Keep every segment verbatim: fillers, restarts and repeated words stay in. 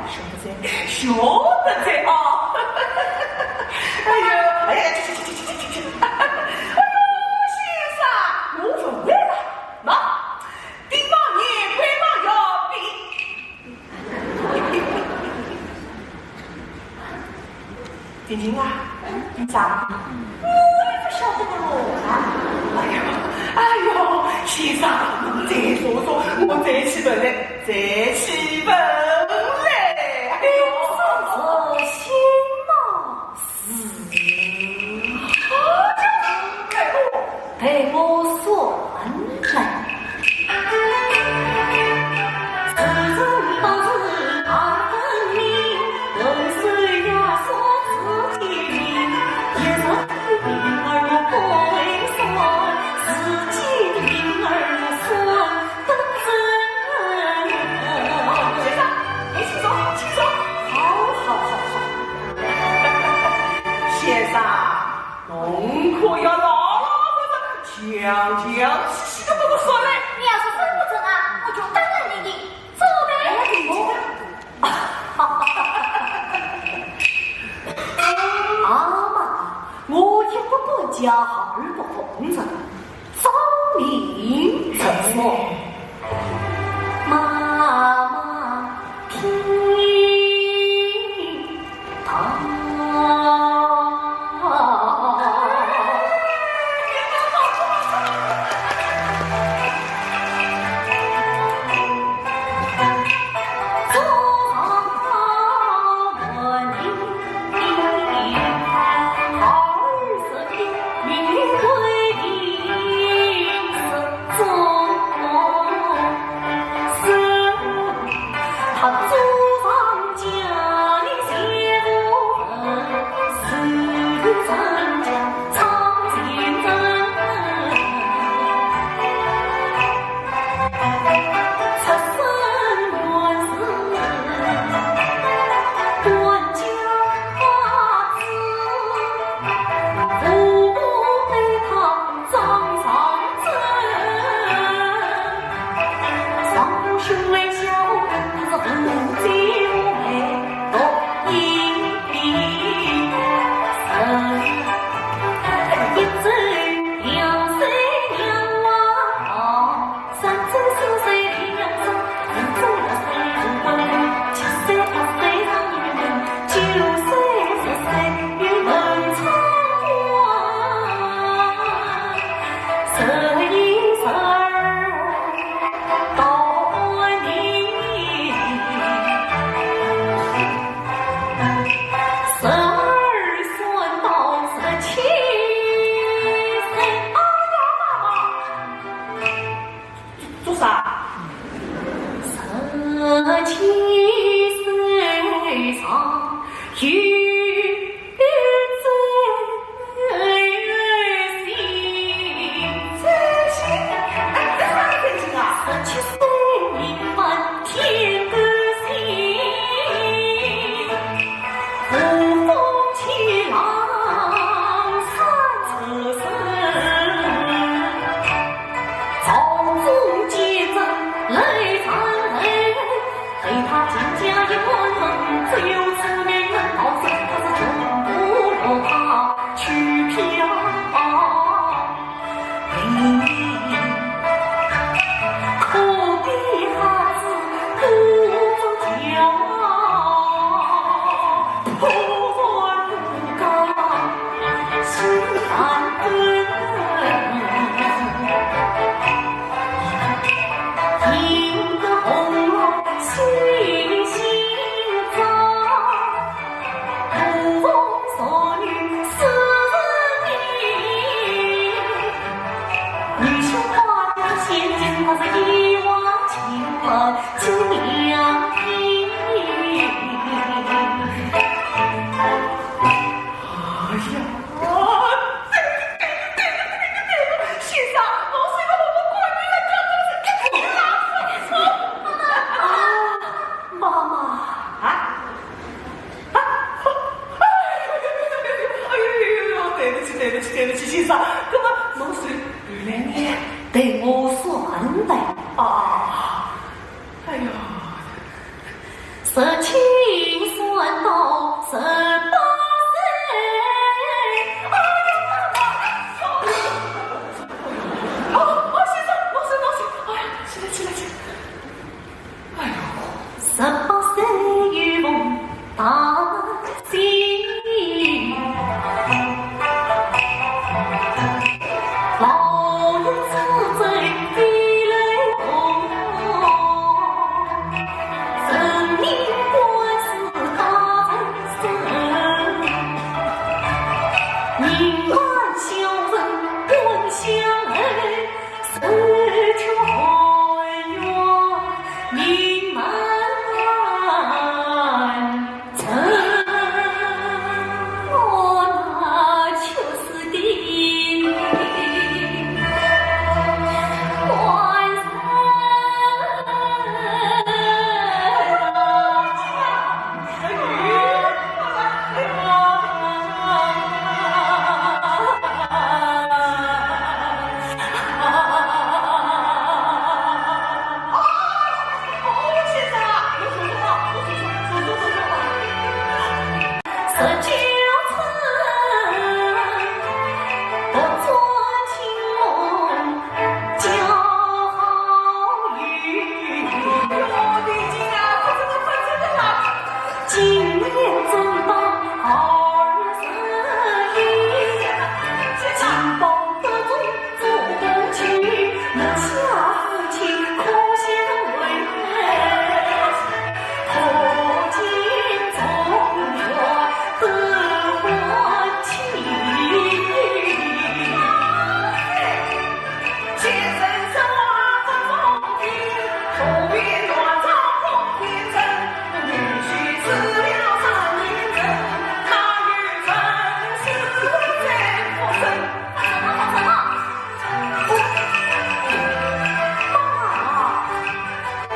晓得哉，晓得哉啊。哎呦，哎呀，去去去去去去去！哎呦，先生，我勿会了，喏，丁毛眼，关毛腰，比。 婷婷啊，咋？我也勿晓得个咯啊。哎呦，哎呦，先生，侬再说说，我再去问嘞，再去问嘞。哎呦，是新毛事。啊，这，哎呦。 陪我算来。先生，你请坐，请坐。好，好，好，好。先生， 侬可要老老实实、详详细细地给我说来。你要是说不准啊，我就打了你的。坐呗。哎，你这个，阿妈，我一不管家，二不奉承，张明正说。 妈妈听到。做啥？哎呀，十八岁，哎呀，哦，哦，先生，老师，老师，哎呀，起来，起来，起来。哎呦，十八岁有逢大喜，老有子孙飞来红。 人命官司大在身，宁愿小人官相害，谁却甘愿隐瞒。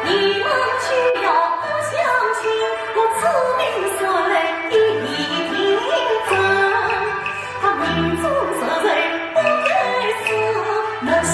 你们休要不相信，我此命是来一定准。他命中是谁不该死，那些